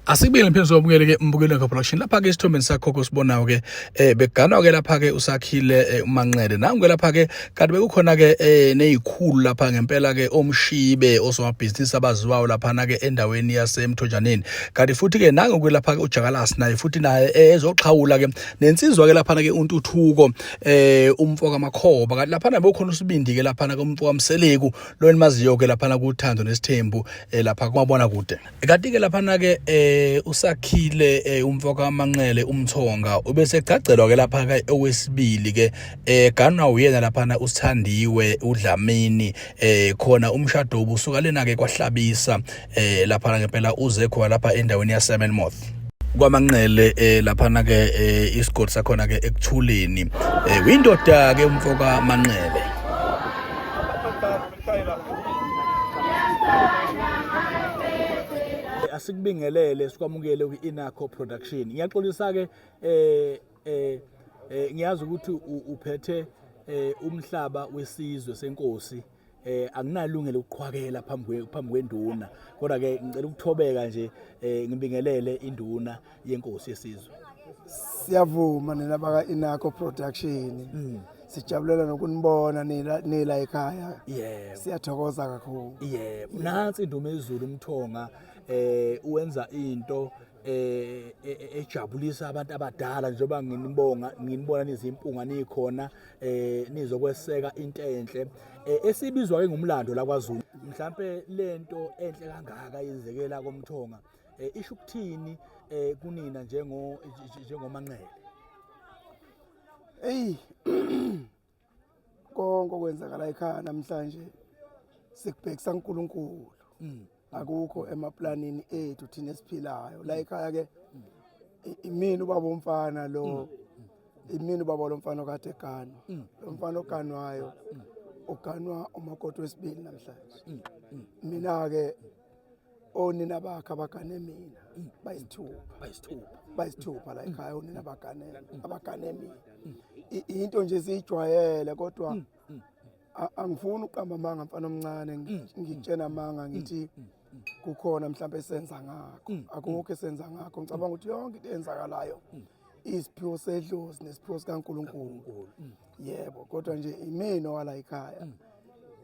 Asikubile mphinde sobukele ke umbukeli wakho production lapha ke isithombeni sakho kosibonayo ke beganwa ke lapha ke usakhile uManqele nangu ke lapha ke kanti bekukhona ke nezikhulu lapha ngempela ke omshibe osomabhizinisi abaziwayo lapha na ke endaweni yasemthonjaneni kanti futhi ke nangu ke lapha ke uJakalasi naye futhi naye ezoxhawula ke nensizwa ke lapha ke uNtuthuko umfo kaMakhoba kanti lapha bekukhona usibindi ke lapha ke umfo kaMseleku lo enimaziyo ke lapha kuthando nesithembu lapha kumabona kude. Kanti-ke laphana-ke usakhile umfo kaManqele umthonga ubesegcagcelwa-ke lapha-ke owesibili-ke ganwa uyena laphana usithandiwe uDlamini khona umshado ubusuka lena-ke kwahlabisa laphana ngempela uze khona lapha endaweni yaseMelmoth kwamanqele laphana ke isigodi sakhona ke ekuthuleni windoda ke umfo kaManqele. Asikubingelele sikwamukele kwi-Inakho Production. Ngiyaxolisa ke ngiyazi ukuthi uphethe umhlaba wesizwe senkosi anginalungelo ukuqhwakela phambi phambi kwenduna kodwa ke ngicela ukuthobeka nje ngibingelele induna yenkosi yesizwe. Siyavuma nina baka Inakho Production. Sijabulela nokunibona nila nila ekhaya. Yebo. Siyathokoza kakhulu. Yebo. Nansi indumezulu umthonga uwenza into ejabulisa abantu abadala njengoba nginibonga nginibona nizimpunga nikhona nizokweseka into enhle esibizwa ke ngumlando la kwaZulu. Mhlambe lento enhle kangaka yenzekela komthonga isho ukuthini kunina njengo njengomanqele? Hey, konke okwenzakala ekhaya namhlanje sikubhekisa uNkulunkulu. Akukho emaplanini ethu thina esiphilayo la ekhaya ke. Imini ubaba umfana lo, imini ubaba lo mfana okade eganwa. Lo mfana oganwayo uganwa umakoti wesibili namhlanje. Mina ke onina bakhe abagane mina bayisithupha. Bayisithupha. Bayisithupha la ekhaya onina abagane abagane mina. Into nje siyijwayele kodwa angifuni ukuqamba amanga mfana omncane, ngikutshena amanga ngithi kukhona mhlawumbe esenza ngakho. Akukho esenza ngakho. Ngicabanga ukuthi yonke into eyenzakalayo isiphiwo sedlozi nesiphiwo sikaNkulunkulu. Yebo, kodwa nje imina owala ekhaya,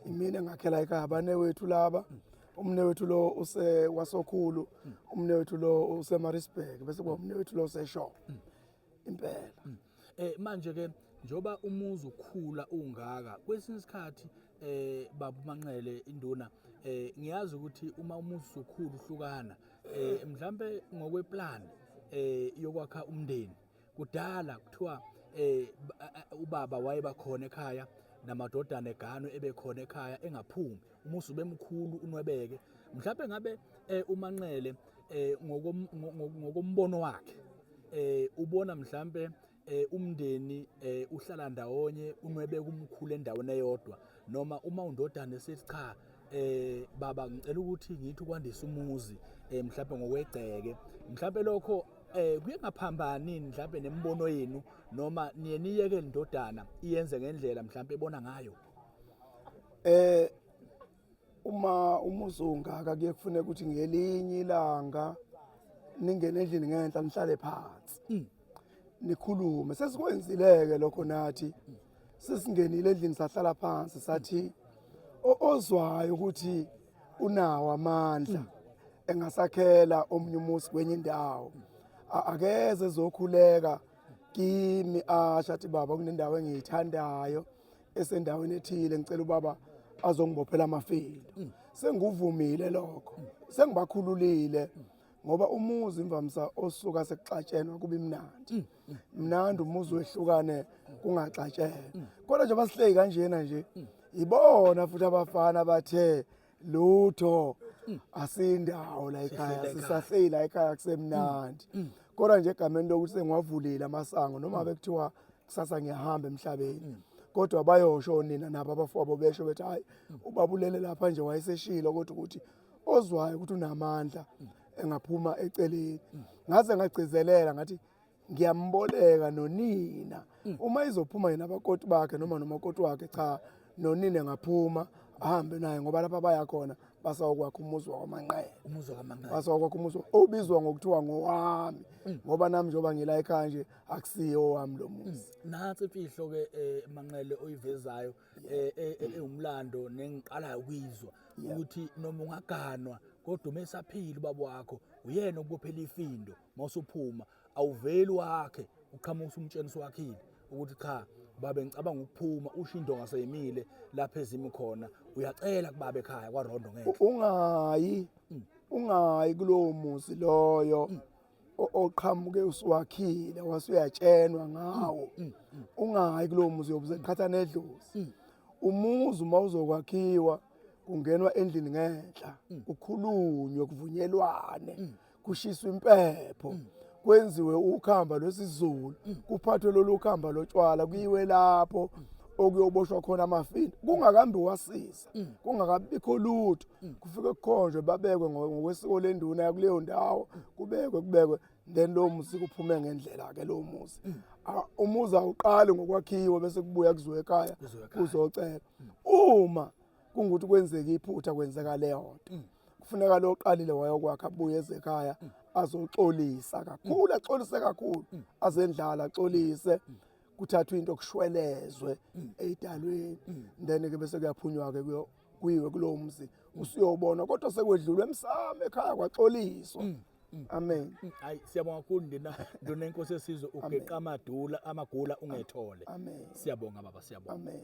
imina engakhela ekhaya. Abanewethu laba, umnewethu lo use wasokhulu, umnewethu lo useMaritzburg, bese kuba umnewethu lo useshow impela. Manje ke njoba umuzi ukhula ungaka kwesinye isikhathi baba uManqele induna ngiyazi ukuthi uma umuzi usukhula uhlukana mhlambe ngokweplan yokwakha umndeni kudala kuthiwa ubaba wayeba khona ekhaya namadodana eganwe ebekhona ekhaya engaphumi umuzi ubemkhulu unwebeke. Mhlambe ngabe uManqele ngokombono wakhe ubona mhlambe umndeni uhlala ndawonye unwebeke umkhulu endaweni eyodwa, noma uma undodana esithi cha baba ngicela ukuthi ngithi ukwandisa umuzi mhlambe ngokwegceke, mhlambe lokho kuye ngaphambani mhlambe nemibono yenu, noma niye niyeke indodana iyenze ngendlela mhlambe ebona ngayo? Uma umuzi ungaka kuye kufuneka ukuthi ngelinye ilanga ningene endlini ngenhla nihlale phansi nikhulume. Sesikwenzileke lokho nathi, sesingenile endlini sahlala phansi sathi ozwayo ukuthi unawo amandla engasakhela omunye umuzi kwenye indawo akeze ezokhuleka kimi asho athi baba kunendawo engiyithandayo esendaweni ethile, ngicela ubaba azongibophela amafindo. Senguvumile lokho, sengibakhululile ngoba umuzi imvamisa osuka sekuxatshenwa kuba imnandi mnandi umuzi wehlukane kungaxatshenwa. Kodwa nje basihleki kanjena nje ibona futhi abafana bathe lutho asindawo la ekhaya, sisahleli la ekhaya kusemnandi. Kodwa nje egameni lokuthi sengiwavulile amasango noma bekuthiwa kusasa ngiyahamba emhlabeni, kodwa bayosho nina nabo abafowabo besho bethi hayi ubabulele lapha nje wayeseshilo, kodwa ukuthi ozwayo ukuthi unamandla engaphuma eceleni. Ngaze ngagcizelela ngathi ngiyamboleka nonina uma izophuma yena abakoti bakhe noma nomakoti wakhe, cha nonina engaphuma Ahambe naye ngoba lapha baya khona basawokwakha umuzi wakwaManqele. Umuzi wakwaManqele. Basawokwakha umuzi obizwa ngokuthiwa ngowami ngoba nami njengoba ngila ekhaya nje akusiyo owami lo muzi. Nansi imfihlo ke Manqele oyivezayo ewumlando nengiqalayo ukuyizwa ukuthi noma ungaganwa kodwa uma esaphila ubaba wakho uyena okubophela ifindo mawusuphuma awuveli wakhe uqhamuka usumtshela usuwakhile ukuthi cha babe ngicabanga ukuphuma usho indonga seyimile lapha ezimi khona uyacela kubaba ekhaya kwarondo ngeke Ungayi ungayi kulowo muzi loyo oqhamuke usuwakhile wasuyatshenwa ngawo. Ungayi kulowo muzi uyobe useqhatha nedlozi. Umuzi uma uzokwakhiwa kungenwa endlini ngenhla, kukhulunywe, kuvunyelwane, kushiswe impepho, kwenziwe ukhamba lwesiZulu, kuphathwe lolu khamba lotshwala, kuyiwe lapho okuyoboshwa khona amafindo kungakambi wasiza, kungakabikho lutho, kufike kukhonjwe babekwe ngokwesiko lenduna yakuleyo ndawo, kubekwe kubekwe, then lowo muzi kuphume ngendlela ke lowo muzi. Umuzi awuqali ngokwakhiwa bese kubuya kuziwe ekhaya Kuziwe ekhaya. kuzocela. Uma kungukuthi kwenzeka iphutha, kwenzeka leyo nto, kufuneka lo oqalile wayokwakha abuye eze ekhaya azoxolisa kakhulu, axolise kakhulu, azendlala axolise, kuthathwe into kushwelezwe eyidalweni, then ke bese kuyaphunywa ke kuyiwe kulowo mzi usuyobona, kodwa sekwedlulwe emsamo ekhaya kwaxoliswa. Amen. Hayi, siyabonga kakhulu ndina nduna enkosi esizwe ugeqa amadula amagula ungethole. Amen. Siyabonga baba, siyabonga. Amen.